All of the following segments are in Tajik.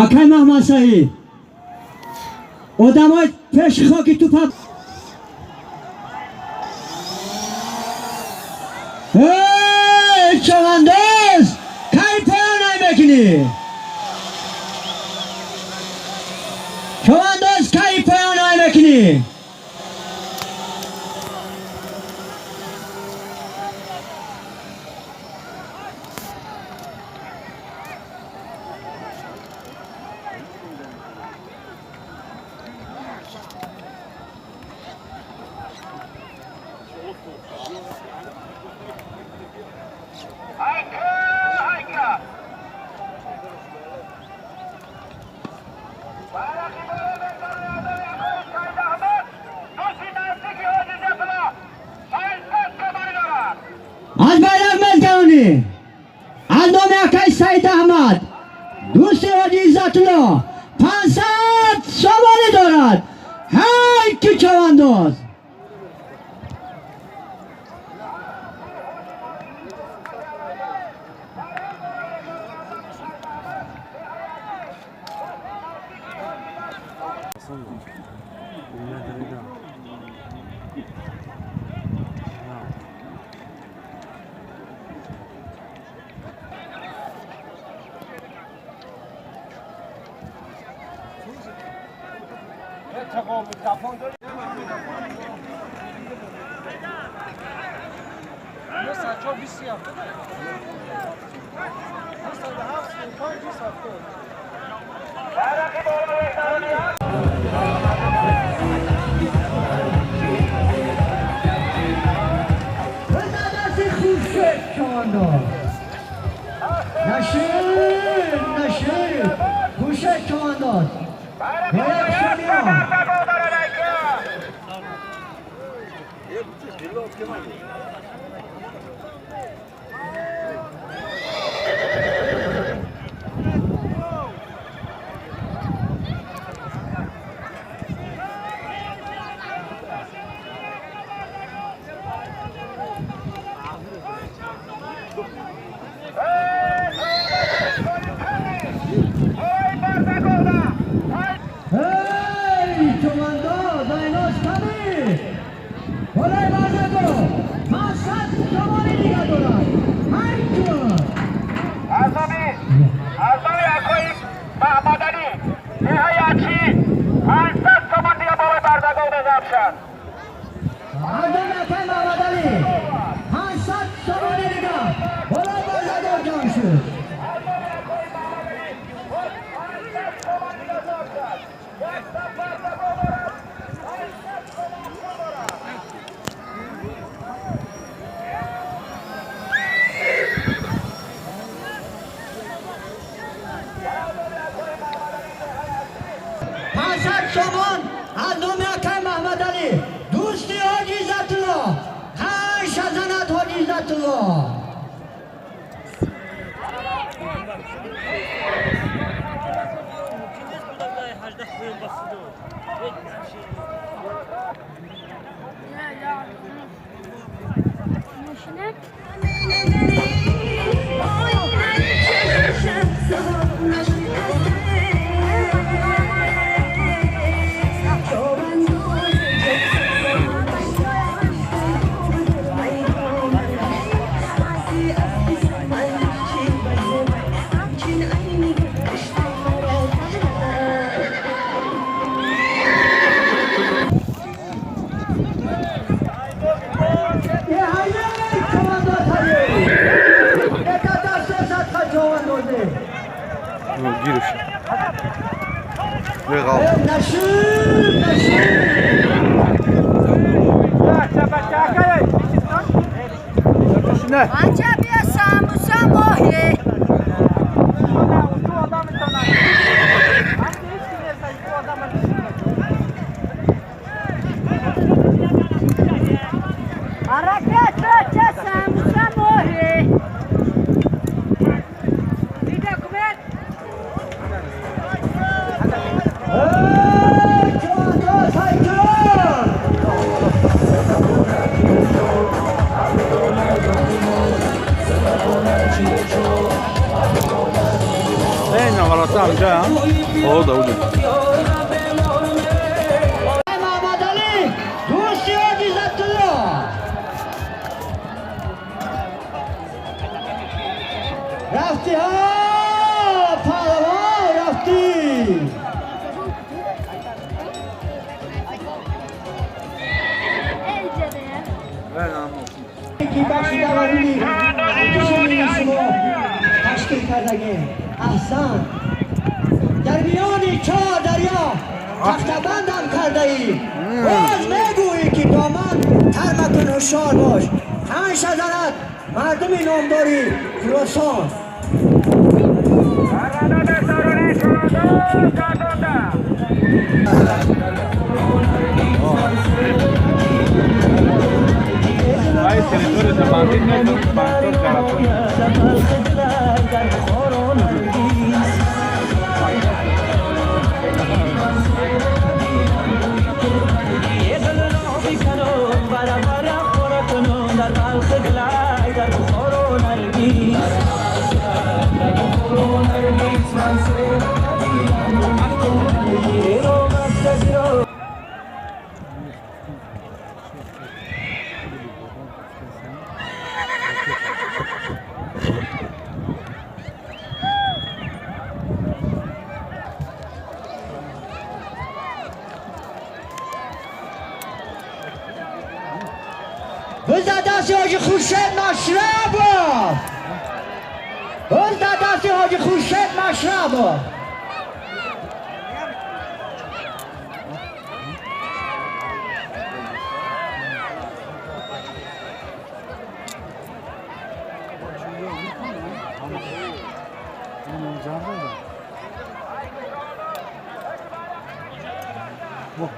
Акай Маҳмад Саид, одамои пеши хоки тупа. Эй, чавандоз, кай поён мекунӣ? Чавандоз, кай поён мекунӣ? Аз байрақ мезгаронӣ, аз номи акаи Саид Аҳмад, дӯсти ҳоҷи Иззатулло, 500 сомонӣ дорад. Ҳай, ки чавандоз!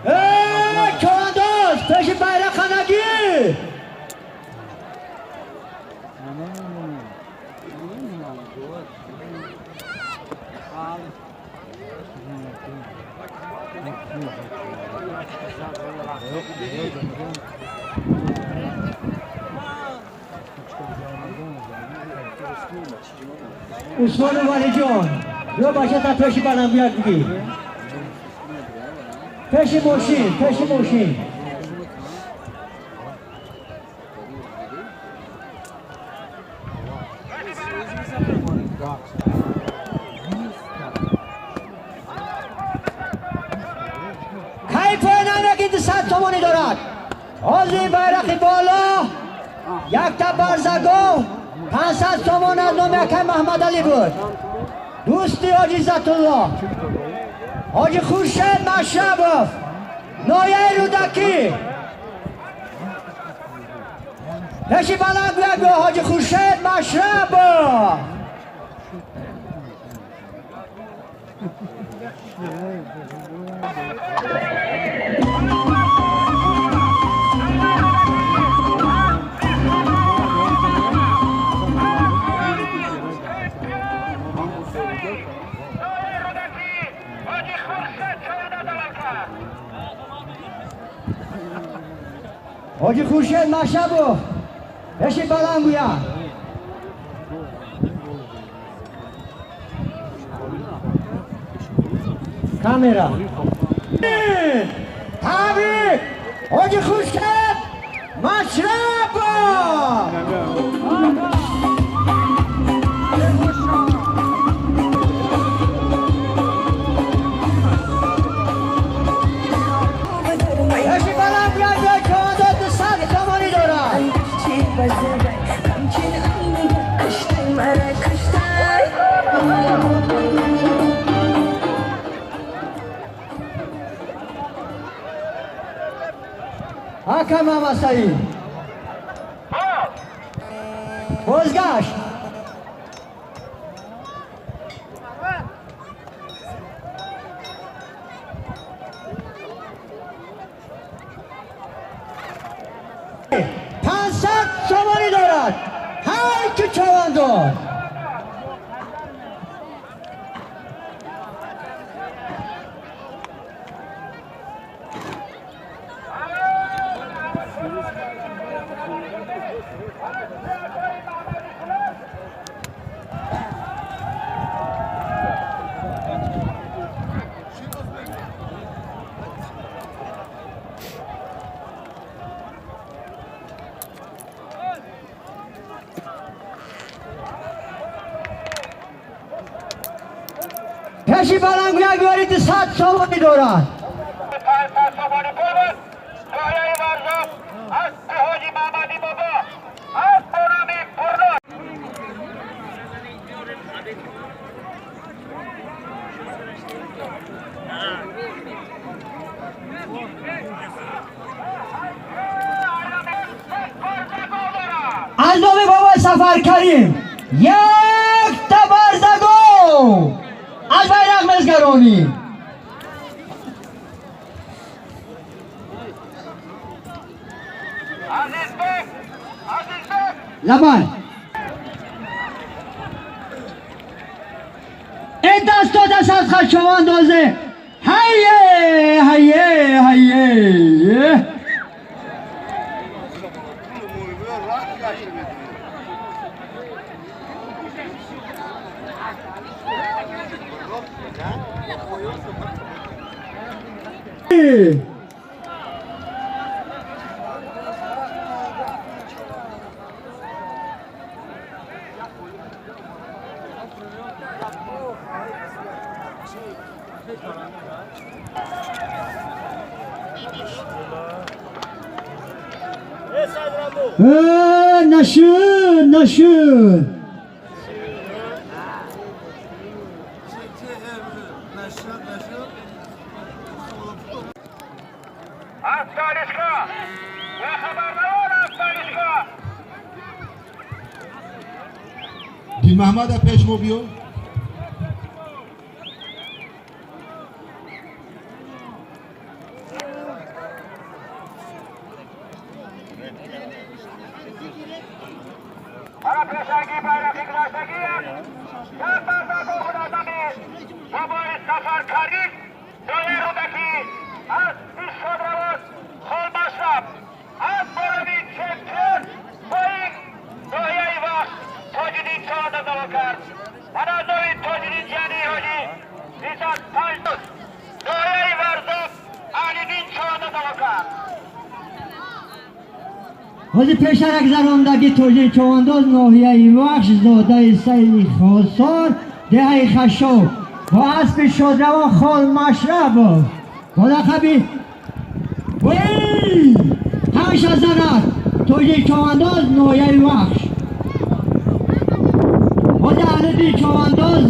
Ey çavandoz, peşi bayrak hanagi. عثمان ولی جان یا بچه تا پیشی بلند بیاد بگیر پیش ماشین پیش ماشین کیف نمیگید 100 تومانی دارد آزی بیرق بالا یک تا برزگو 500 تومان از نام یکم محمد علی بود دوستی حاجی عزت‌الله حاجی خورشید مشربوف نایه رودکی پیشی بلند بگو حاجی خورشید مشربوف حاجی خورشید مشربوف پیشی بلند گویا کامرا تبریک حاجی خورشید مشربوف حکم مسایی بازگشت پانصد سومانی دارد هر کی چوان پیشی بلند یک بیارید 100 سومانی دارد 500 سومانی بود ناحیه ورزاب از حاجی محمدی بابا از بونامی پرنا از نام بابای سفر کریم یک تبرزگو از بیرق مزگرانی لبان این دست دو دست از خشوان دوزه هیه هیه هیه نشد نشد دین محمد پیش مو بیو Ҳозир пештарак зарондагӣ тоҷир човандоз ноҳияи Вахш, зодаи Сайи Хосор, деҳаи Хашоб, бо аспи шодравон Хол Машрабов бо лақаби Вей ҳамеша занад, тоҷир човандоз, ноҳияи Вахш. Ҳозир Аҳлиддин човандоз,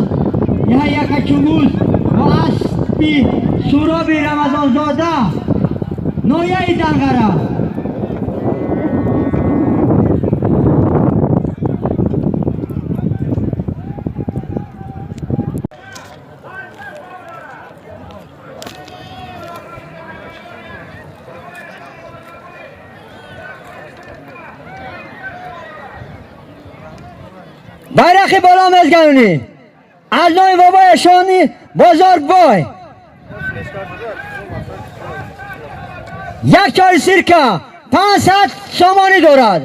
деҳаи Якачугуз, бо аспи Суроби Рамазонзода, ноҳияи Данғара. Байрақи боло мезганонӣ аз номи бобояшони Бозорбой, як чори сирка 500 сомонӣ дорад.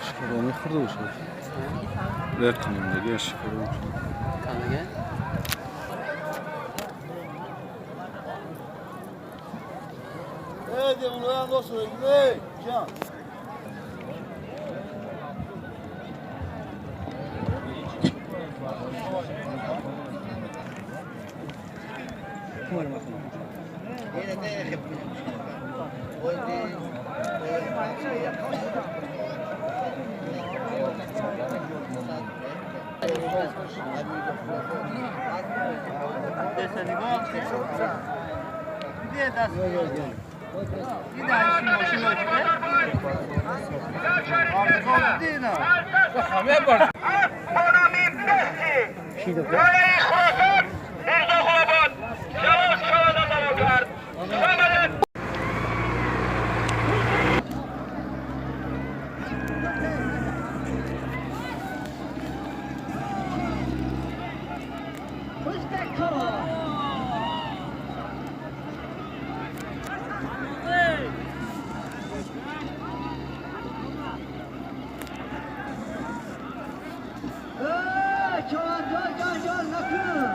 Шикаро мехӯрда бошад. Дар канамдаги шикаро бошад. Канага? ناحیه خراسان، میرزا خلاباد جواد شوانده تمام کرد. سمدت. Човандоз, ҷанҷол накун.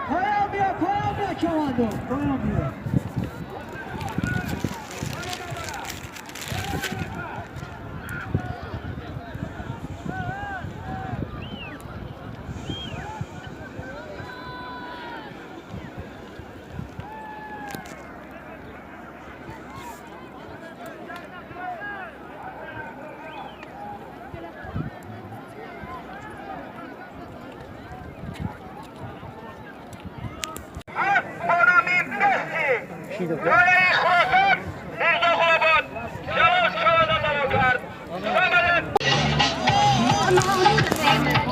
Поён биё, поён биё, човандоз, поён биё. با نام مهدی، ناحیه خراسان، میرزا خلاباد جواد شوانده تمام کرد. سمدت.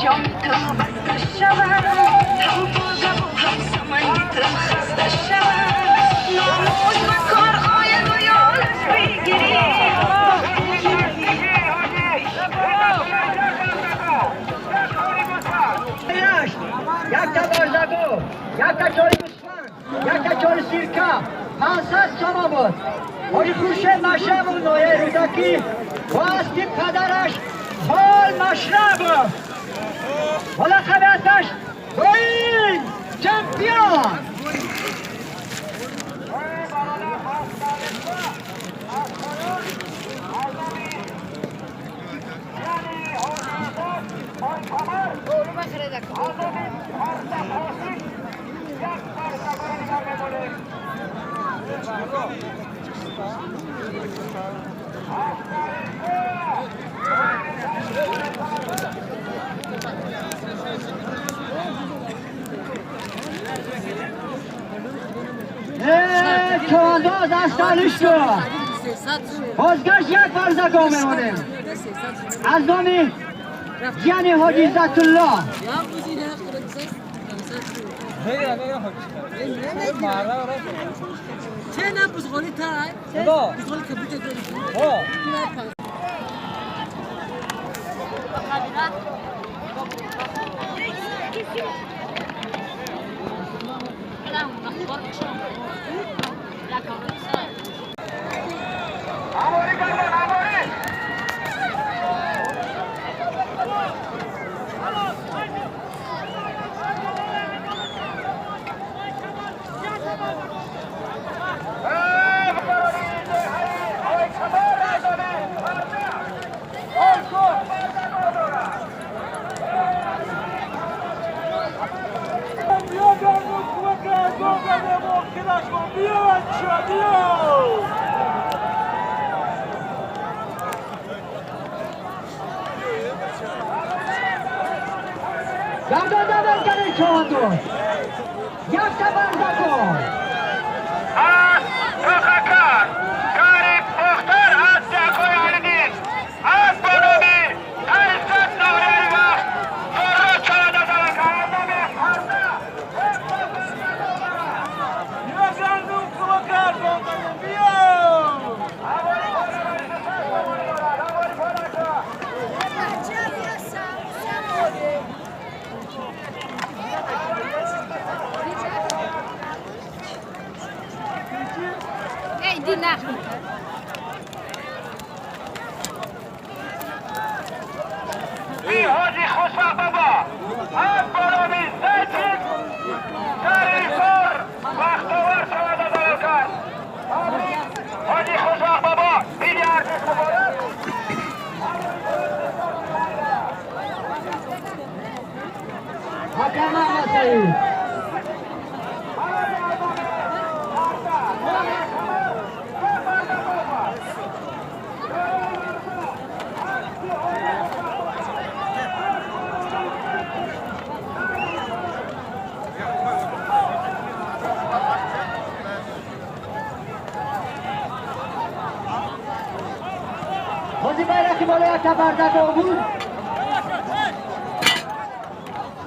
جان تو بسته شود، هم پاگه و هم سمنگ تو خسته شود، ناموس به کار آید و یادش بگیری. Якта барзаго, якта чори гӯсфанд, якта чори сирка 500 сома буд. Ҳоҷи Хуршед Машрабов, ноҳияи Рӯдакӣ, бо аспи падараш Хол Машрабов бо лақаби аспаш Боин Чемпион. چوانداز از تالش بازگشت یک برزگاه میمانیم از نام جیان حاجی عزت‌الله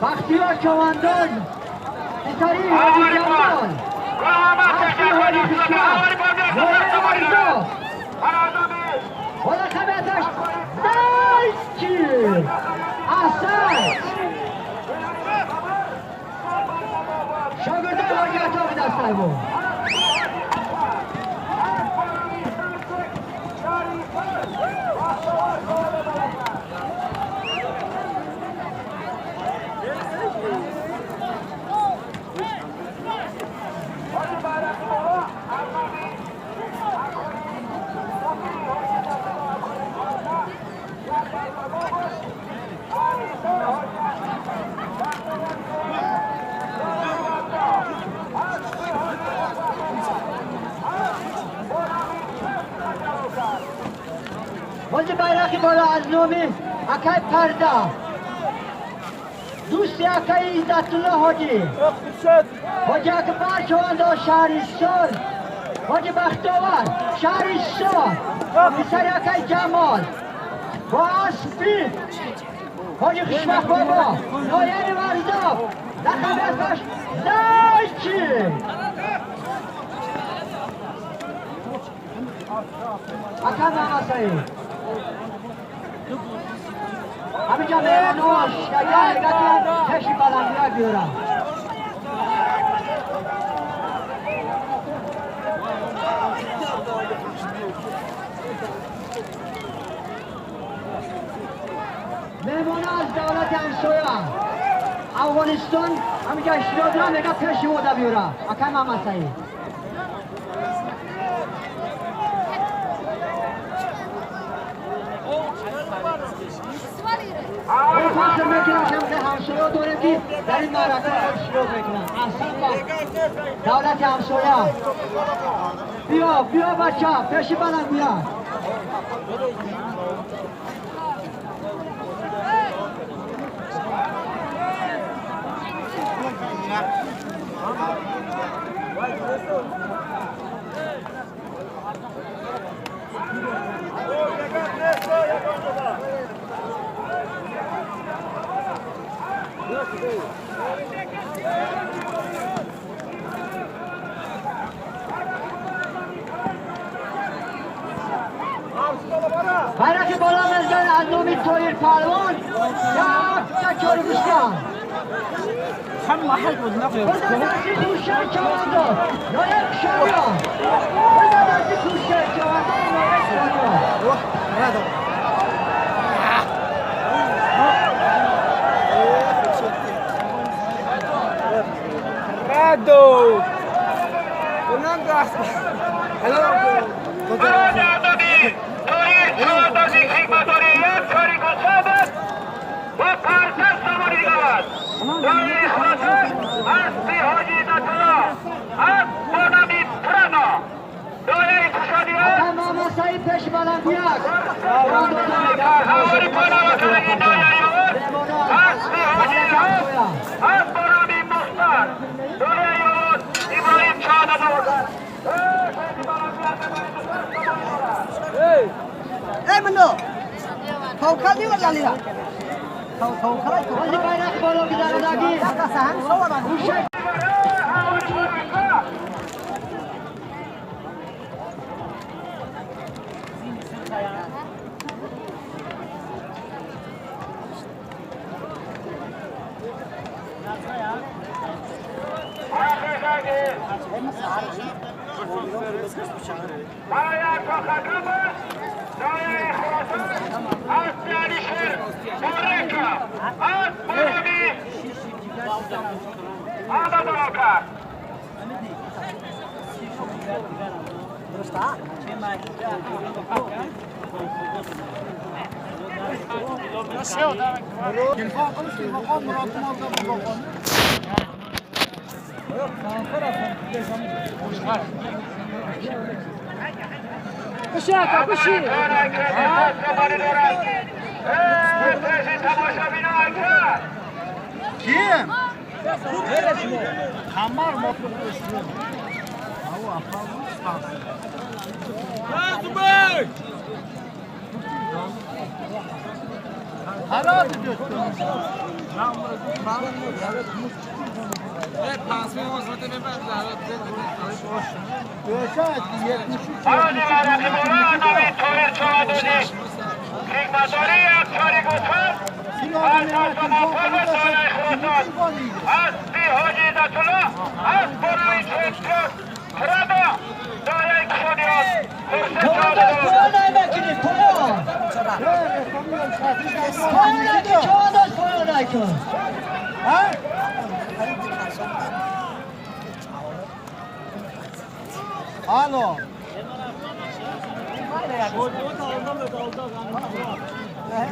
بختیار چوانداز پسری حاجی جمال اصلی حاجی پیشرفت نایب ورزا ولقبتش زیچی احسن شاگردان حاجی عطا به دست بود. بازی بیرق بالا از نام اکای پرده دوست اکای عزت‌الله حاجی حاجی اکبر چوانداز شهرستان حاجی بختاور شهرستان پسر اکای جمال با اسبی حاجی خوشبخت بابا نایب ورزاب لقب اسبش زایچی اکای محمد سعید همینجا مهمان شگر گتیم تشی بلندیه بیارم. مهمان از دولت همسایه افغانستان همینجا اشتراک دارم میگه تشی وده بیارم. اکای محمد سعید فخر میکنم که همسایه داریم که در این معرکه اشتراک میکنن. اصلا دولت همسایه بیا بیا بچه پیش بلند بیا. بیرق بالا میزنه از نام طایر پهلوان یک چهار گوشتن بزن دستی کوشه چوانداز نایب شایا بزن دستی کوشه چوانداز نایب شایا. Rado! سعید پیش بلندیک ای منو توکلی ولا لا توکلی بیرق بالا گذرندگی Kim? Hamar mı? Alo.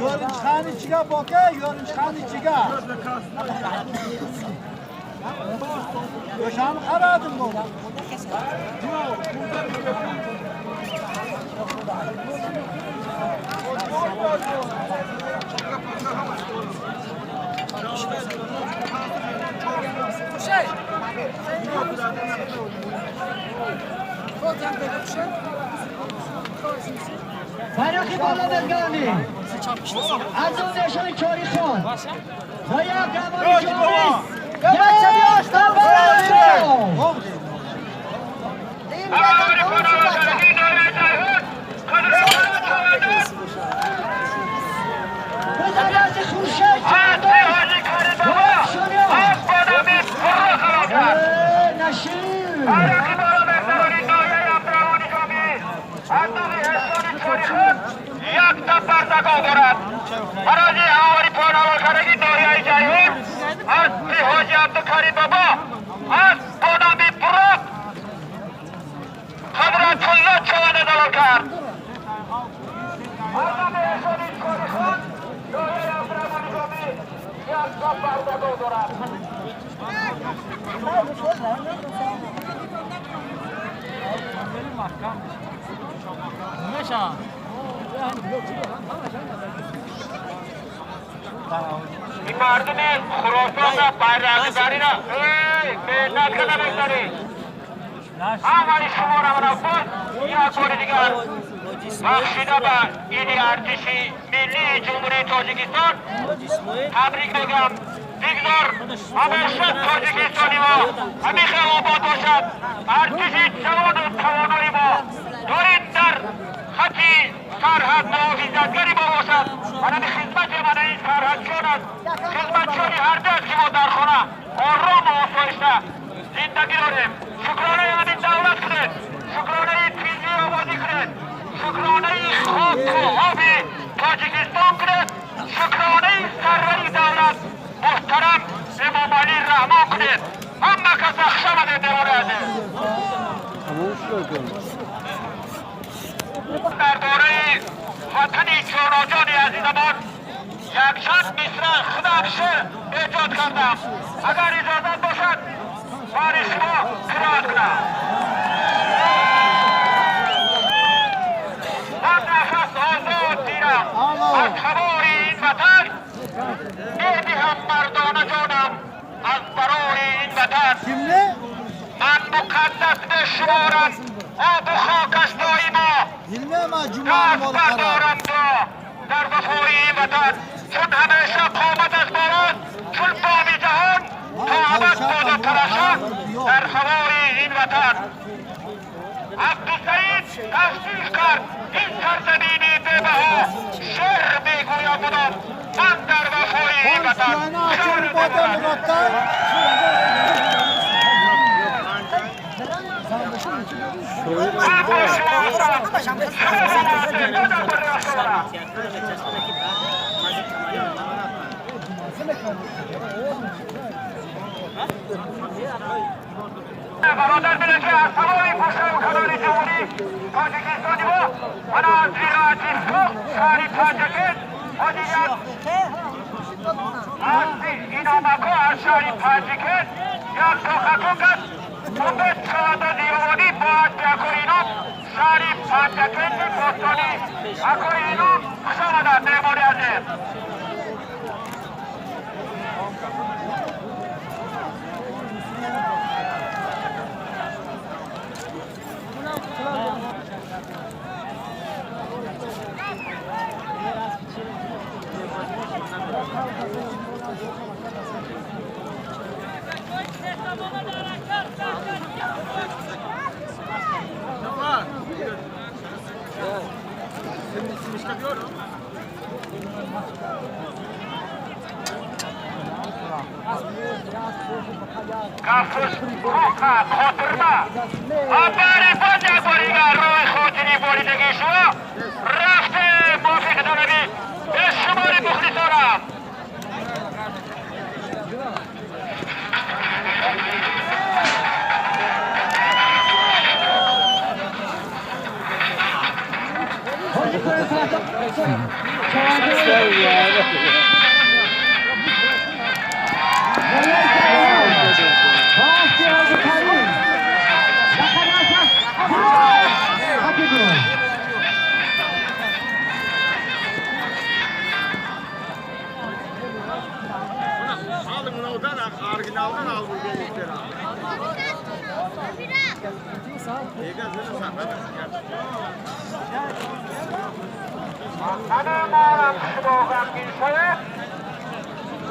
Yorinchxani ichiga boka, yorinchxani ichiga. O'shani qaradim bu. بیرق بالا بزنی از اون نشان چاری خان باید روانی جامی این مردم خراسان را بیرق‌داری را مهنت کرده بگذاری. اولی شما را منافق یک بار دیگر بخشیده به عید ارتش ملی جمهوری تاجیکستان تبریک میگم. بگذار همیشه تاجیکستانی ما همیشه آباد باشد. ارتش جوان و توانای ما دارید در خط سرحد محافظتگری ما باشد. من خدمت من این سرحدچیان است، خدمتچیان هر دو است که ما در خانه آرام و آسایشته زندگی داریم. شکرانه همین دولت کنید، شکرانه تیزی آبادی کنید، شکرانه خاک و آب تاجیکستان کنید، شکرانه سروری دولت محترم امام علی رحمان کنید. همه کس خوش آمدید دیوانه عزیز. درباره وطن جاناجان عزیزمان یک چند مصرع خودم شعر ایجاد کردم. اگر اجازت باشد برای شما قرائت کنم. من نفس آزاد دیرم از هوای این وطن، میدهم مردانه جانم از برای این وطن. من مقدس بشمارم آب و خاکش دایما، دست بردارم تا در وفای این وطن. چون همیشه قامت از باران چون بام جهان، تا ابد باد ترشد در هوای این وطن. عبدالسعید تصدیق کرد این سرزمین بی‌بها، شعر میگویم مدام من در وفای این وطن. برادر میره که از تمام گوشه و کنار جمهوری تاجیکستانی ما من از ولایت سوخت شهر پنجکند حاجیت از این آمکا از شهر پنجکند یک سخنگو است امید شوند دیوانی باید به اکورینوم شهر پنجکند باستانی اکورینوم خوش آمدند مهمان عزیز. کفش کوکا خاطرما آباری باز یک باریگه روی خاطری باریدگی شما رفته موافق دانبی به شمار مخلصانم.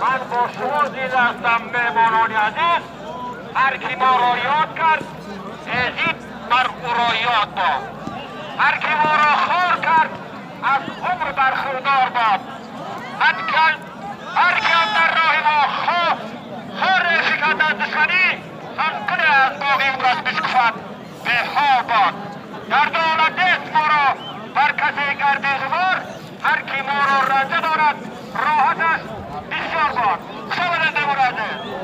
من با شما زیر هستم مهمانان عزیز. هر کی ما را یاد کرد ازید بر او را یاد باد، هر کی ما را خوار کرد از عمر برخوردار باد. هر کی در راه ما خار شکند از دشمنی، هم گل از باغ او کس بشکفد به ها باد. در دولت نیست ما را بر کسی گردی غبار، هر کی ما را رنجه دارد راحتش بسیار باد. خوش آمدید مهمان عزیز.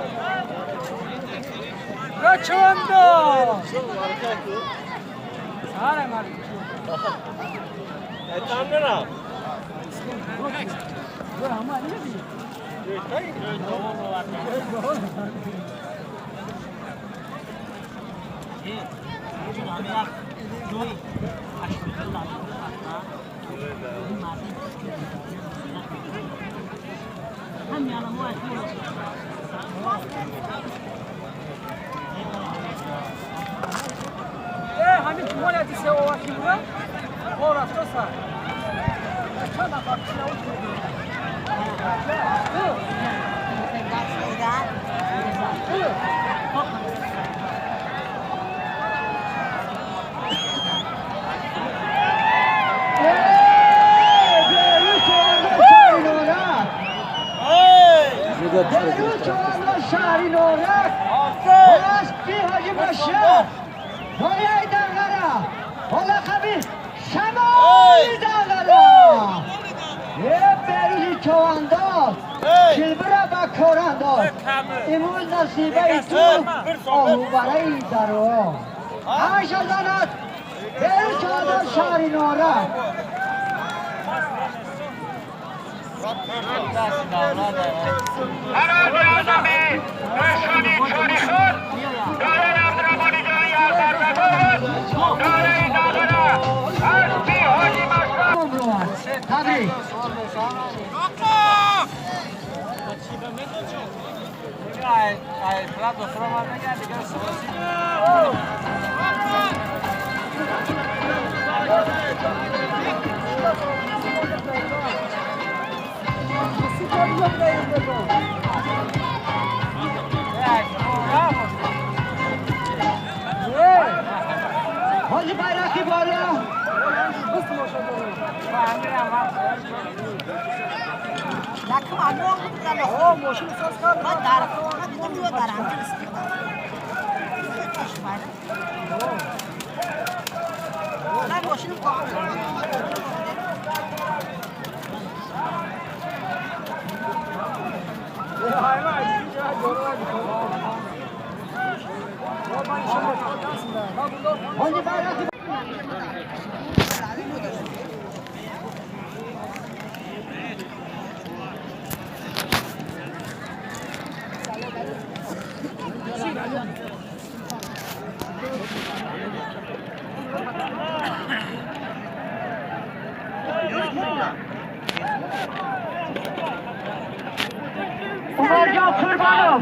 Umarjon Qurbanov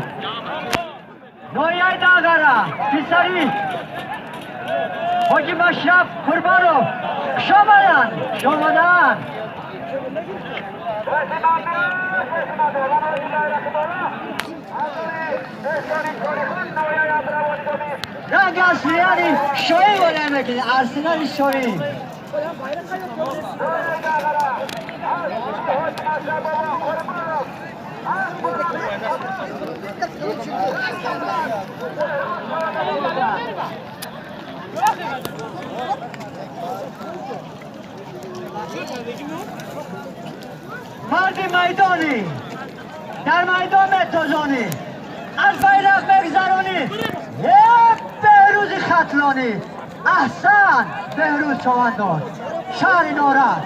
Noyay Dag'ara Pisari Hoji Mashrab Qurbanov Shomadan Shomadan Rang Arsenali Shoyi bo'lar ekan, Arsenali Shoyi. Mardi maydoni, dar maydon metozoni, az bayroq begzaroni, Behruzi Xatloni, Ahsan Behruz Chavandor, Shahri Norat.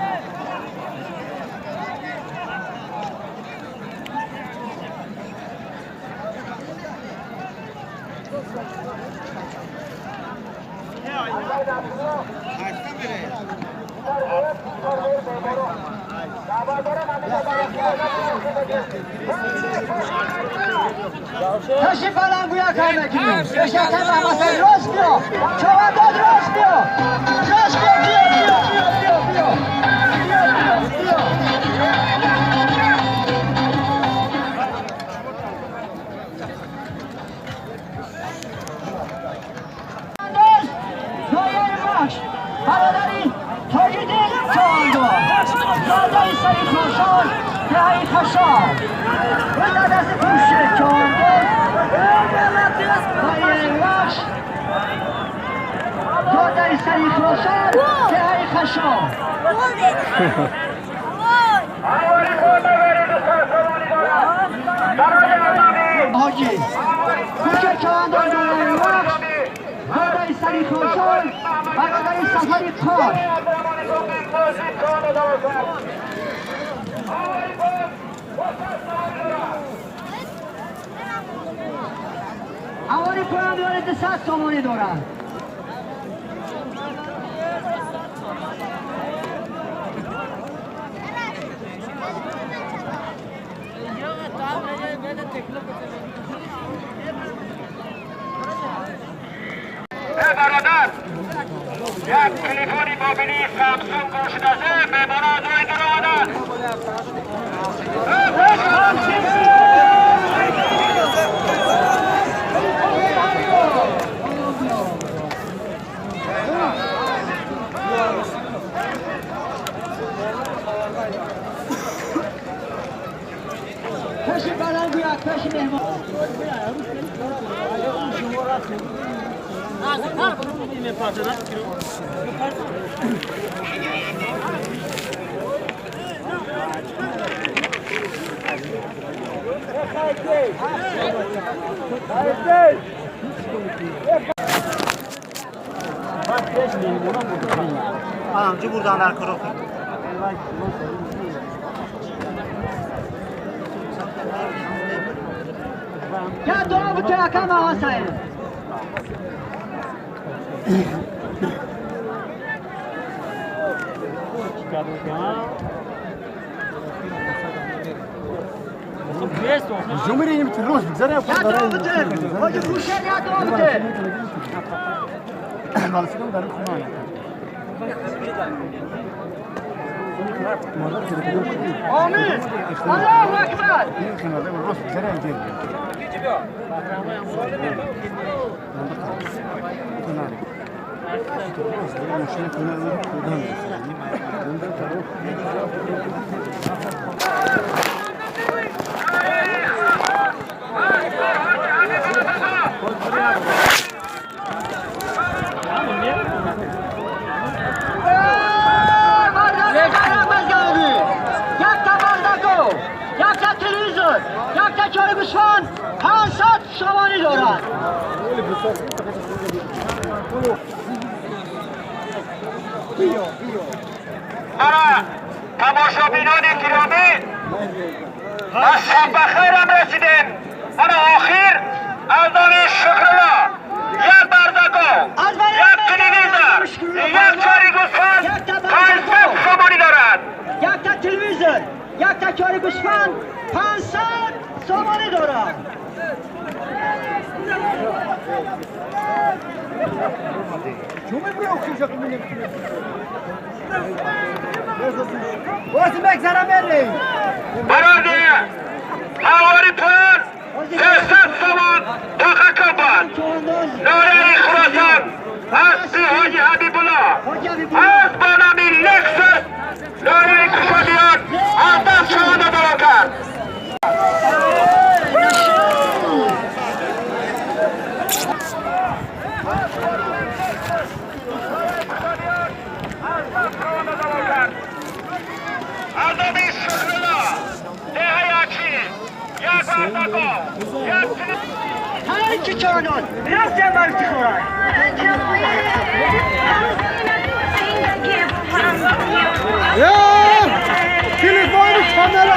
تشریف بلنگویا کار میکنیم بشکر محمد راست بیا چاونداد راست بیا راست بیا بیا بیا بیا بیا بیا بیا برادری تاجدین چاونداد زاده سری خاشان دهی خشان و دست پوشه چاونداد دادای سری خاشان دهی خشان حاجی کوچه چاونداد دادای وخش دادای سری خاشان برادری سفری کار اولی پایان داره 200 سامانی دارد. Бародар, як телефони мобилии Самсунг гум шудааст. Меҳмонон аз роҳи дур омаданд. Пеши баланд як пеши меҳмон. Anamcı buradan arka roka. Ya doğru bu tarafa mı sayın? Ya doğru bu tarafa. Hoca Kuşer ya doğru bu tarafa. Amin. Allahu Ekber. Як чори гӯсфанд 500 сомонӣ дорад. Ана тамошобинони гиромӣ, ба шаббахайрам расидем. Ана охир аз они Шукрулло як бардагов, як телевизор, як чори гӯсфанд 500 сомонӣ дорад. Якта телевизор, якта чори гӯсфанд 500 сомонӣ дорад. Бароди ҳавори пул 300 сомон тоқа кобад. Ноҳияи Хуросон аспи ҳоҷи Ҳабибулло аз ба номи Лексус ноҳияи Кушодиён аз даст шаванда боло кард. Азоми Шукрулло деҳаи як бардагов, як Ҳар чи чорнон рафтем бар ифтихорад. Телефони камера.